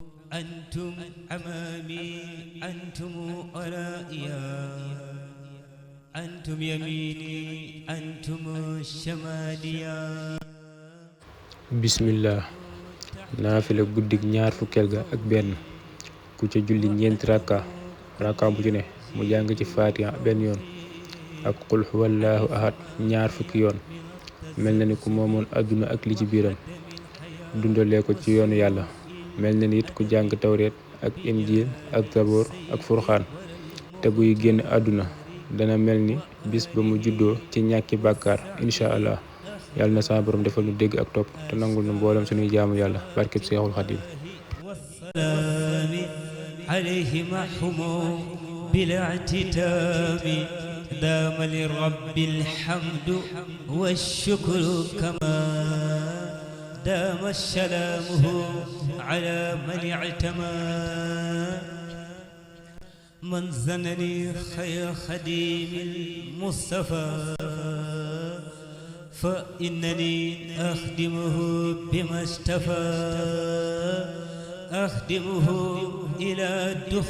أنتم أمامي أنتم ورائيا أنتم يميني أنتم شماليا bismillah naafila guddig ñaar fukkeel ga ak benn ku ca julli ñeenti rakka bu ci ne mu jàng ci faatiha benn yoon ak qul huwallahu ahad ñaar fukki yoon mel na ni ku moomoon àdduna ak li ci biiram dundalee ko ci yoonu yàlla mel na ni it ku jàng tawreet ak injiil ak zaboor ak furxaan te buy génn àdduna dana mel ni bis ba mu juddoo ci ñàkki bàkkaar incha allah yàlla na sama borom defal nu dégg ak topp te nangul nu mboolem suñuy jaamu yàlla barkeb Seexul Xadiim والسلام عليه محمو بلا اعتتام دام لرب الحمد والشكر كما دام سلامه على من اعتمى من زنني خير خديم المصطفى فإنني أخدمه بما اشتفى أخدمه إلى الدخول